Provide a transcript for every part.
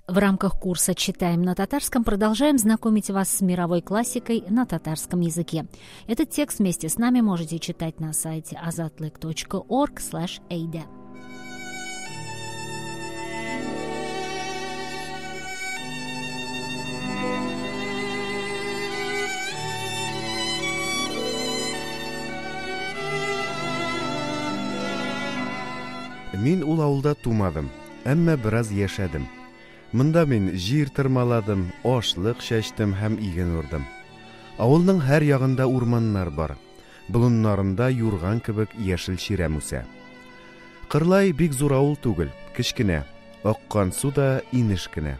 В рамках курса «Читаем на татарском» продолжаем знакомить вас с мировой классикой на татарском языке. Этот текст вместе с нами можете читать на сайте azatlyk.org/eide. Мин ул авылда тумадым, әмма бераз яшәдем. Монда мин җир тырмаладым, ашлык чәчтем һәм иген урдым. Авылның һәр ягында урманнар бар. Болыннарында юрган кебек яшел чирәм үсә. Кырлай бик зур авыл түгел, кечкенә. Аккан су да инеш кенә.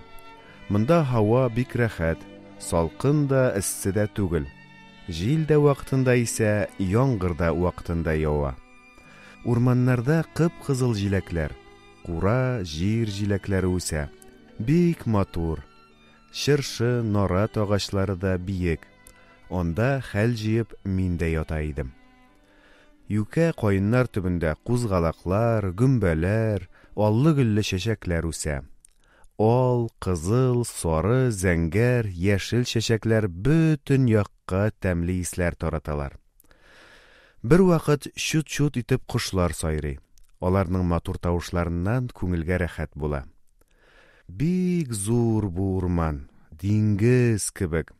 Монда һава бик рәхәт, салкын да, эссе дә түгел. Җил дә вакытында исә, яңгыр да вакытында ява. Урманнарда кып-кызыл җиләкләр, кура, җир җиләкләре үсә. Бик матур. Чыршы, нарат агачлары да биек. Анда хәл җыеп мин дә ята идем. Юкә, каеннар төбендә кузгалаклар, гөмбәләр, аллы-гөлле чәчәкләр үсә. Ал, кызыл, сары, зәңгәр, яшел чәчәкләр бөтен якка тәмле исләр тараталар. Бервакыт чут-чут итеп кошлар сайрый. Аларның матур тавышларыннан күңелгә рәхәт була. Бик зур бу урман, диңгез кебек,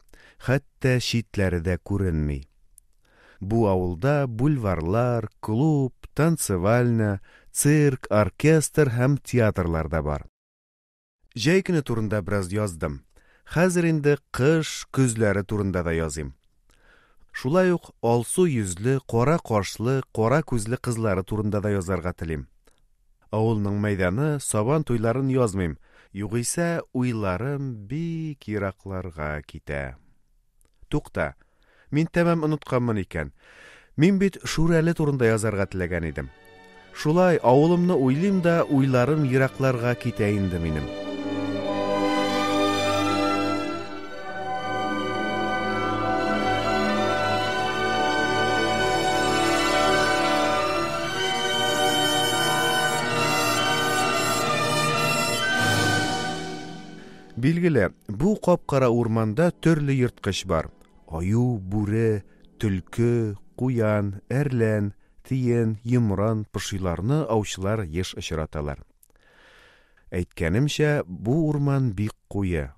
хәтта читләре дә күренми. Бу авылда бульварлар, клуб, танцевальня, цирк, оркестр һәм театрлар да бар. Җәй көне турында бераз яздым. Хәзер инде кыш, көзләре турында да языйм. Шулай ук алсу йөзле, кара кашлы, кара күзле кызлары турында да язарга телим. Авылның мәйданы, сабан туйларын язмыйм, югыйсә уйларым бик еракларга китә. Тукта, мин тәмам онытканмын икән. Мин бит Шүрәле турында язарга теләгән идем. Шулай, авылымны уйлыйм да, уйларым еракларга китә инде минем. Билгеле, бу кап-кара урманда төрле ерткыч бар. Аю, бүре, төлке, куян, әрлән, тиен, йомран, пошиларны аучылар еш очраталар. Әйткәнемчә, бу урман бик куе.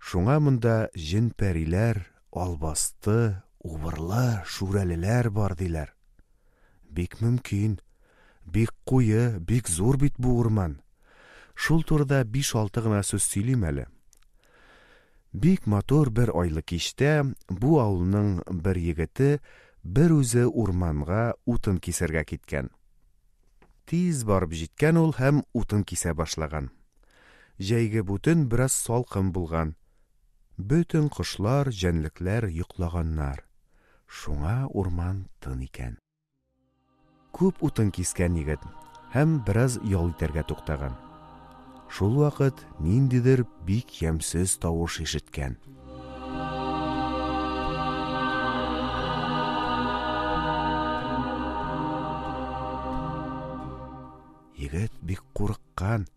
Шуңа монда җен-пәриләр, албасты, убырлы, шүрәлеләр бар, диләр. Бик мөмкин. Бик куе, бик зур бит бу урман. Шул турыда биш-алты гына сүз сөйлим әле. Бик матур бер айлы кичтә бу авылның бер егете бер үзе урманга утын кисәргә киткән. Тиз барып җиткән ул һәм утын кисә башлаган. Җәйге бу төн бераз салкын булган. Бөтен кошлар, җәнлекләр йоклаганнар. Шуңа урман тын икән. Күп утын кискән егет һәм бераз ял итәргә туктаган. Шул вакыт ниндидер бик ямьсез тавыш ишеткән. Егет бик курыккан.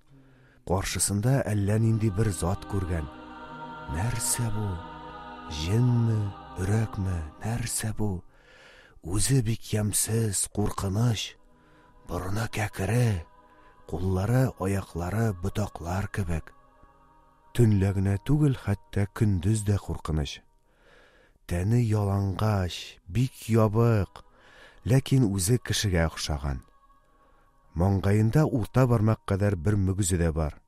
Каршысында әллә нинди бер зат күргән. Нәрсә бу? Җенме, өрәкме, нәрсә бу? Үзе бик ямьсез, куркыныч. Борыны кәкре, куллары, аяклары ботаклар кебек. Төнлә генә түгел, хәтта көндез дә куркыныч. Тәне ялангач, бик ябык, ләкин үзе кешегә охшаган. Маңгаенда урта бармак кадәр бер мөгезе дә бар.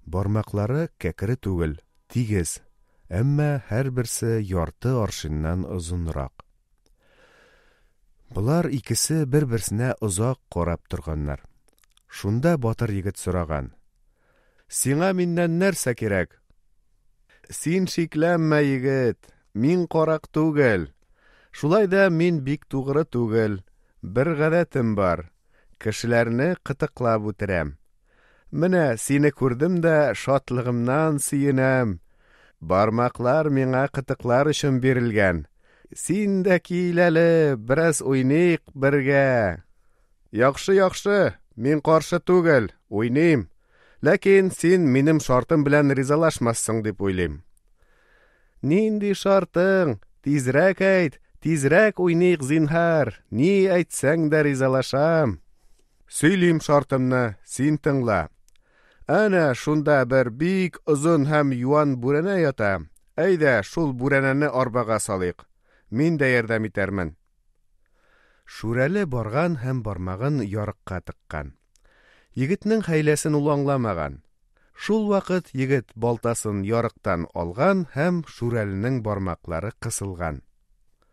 Бармаклары кәкре түгел, тигез, әмма һәрберсе ярты аршиннан озынрак. Болар икесе бер-берсенә озак карап торганнар. Шунда батыр егет сораган. Сиңа миннән нәрсә кирәк? Син шикләнмә, егет, мин карак түгел. Шулай да мин бик тугры түгел. Бер гадәтем бар. Кешеләрне кытыклап үтерәм. Менә сине күрдем дә шатлыгымнан сөенәм. Бармаклар миңа кытыклар өчен бирелгән. Син дә кил әле, бераз уйныйк бергә. Яхшы, яхшы, мин каршы түгел, уйныйм. Ләкин син минем шартым белән ризалашмассың дип уйлыйм. Нинди шартың? Тизрәк әйт, тизрәк уйныйк, зинһар. Ни әйтсәң дә ризалашам. Сөйлим шартымны, син тыңла. Әнә шунда бер бик озын һәм юан бүрәнә ята. Әйдә, шул бүрәнәне арбага салыйк. Мин дә ярдәм итәрмен. Шүрәле барган һәм бармагын ярыкка тыккан. Егетнең хәйләсен ул аңламаган. Шул вакыт егет балтасын ярыктан алган һәм Шүрәленең бармаклары кысылган.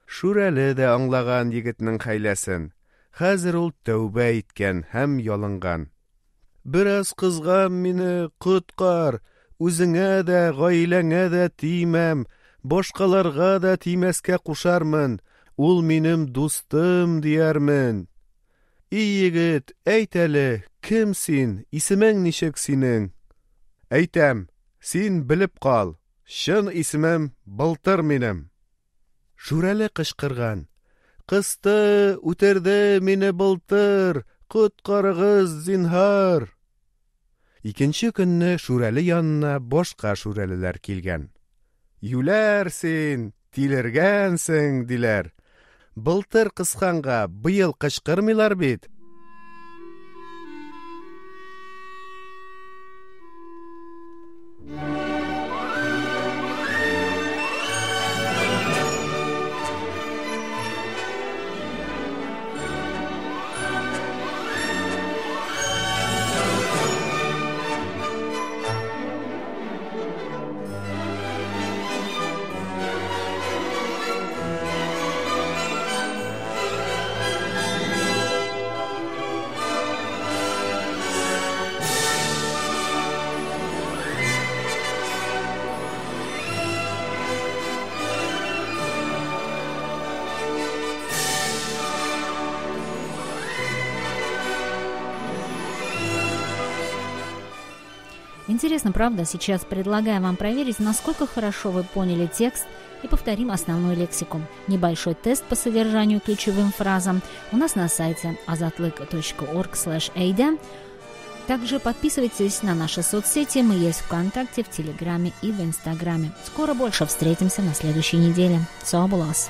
Шүрәле дә аңлаган егетнең хәйләсен. Хәзер ул тәүбә иткән һәм ялынган. Бераз кызган мине, коткар! Үзеңә дә, гаиләңә дә тимәм, башкаларга да тимәскә кушармын. Ул минем дустым диярмен. И егет, әйт әле, кем син, исемең ничек синең? Әйтәм, син белеп кал, чын исемем Былтыр минем. Шүрәле кычкырган. Кысты, үтерде мине Былтыр, коткарыгыз, зинһар! Икенче көнне Шүрәле янына башка шүрәлеләр килгән. Юләр син, тилергәнсең, диләр. Былтыр кысканга быел кычкырмыйлар бит. Интересно, правда? Сейчас предлагаю вам проверить, насколько хорошо вы поняли текст, и повторим основную лексику. Небольшой тест по содержанию ключевым фразам у нас на сайте azatlyk.org/eyda. Также подписывайтесь на наши соцсети. Мы есть ВКонтакте, в Телеграме и в Инстаграме. Скоро больше встретимся на следующей неделе. Сау булыгыз!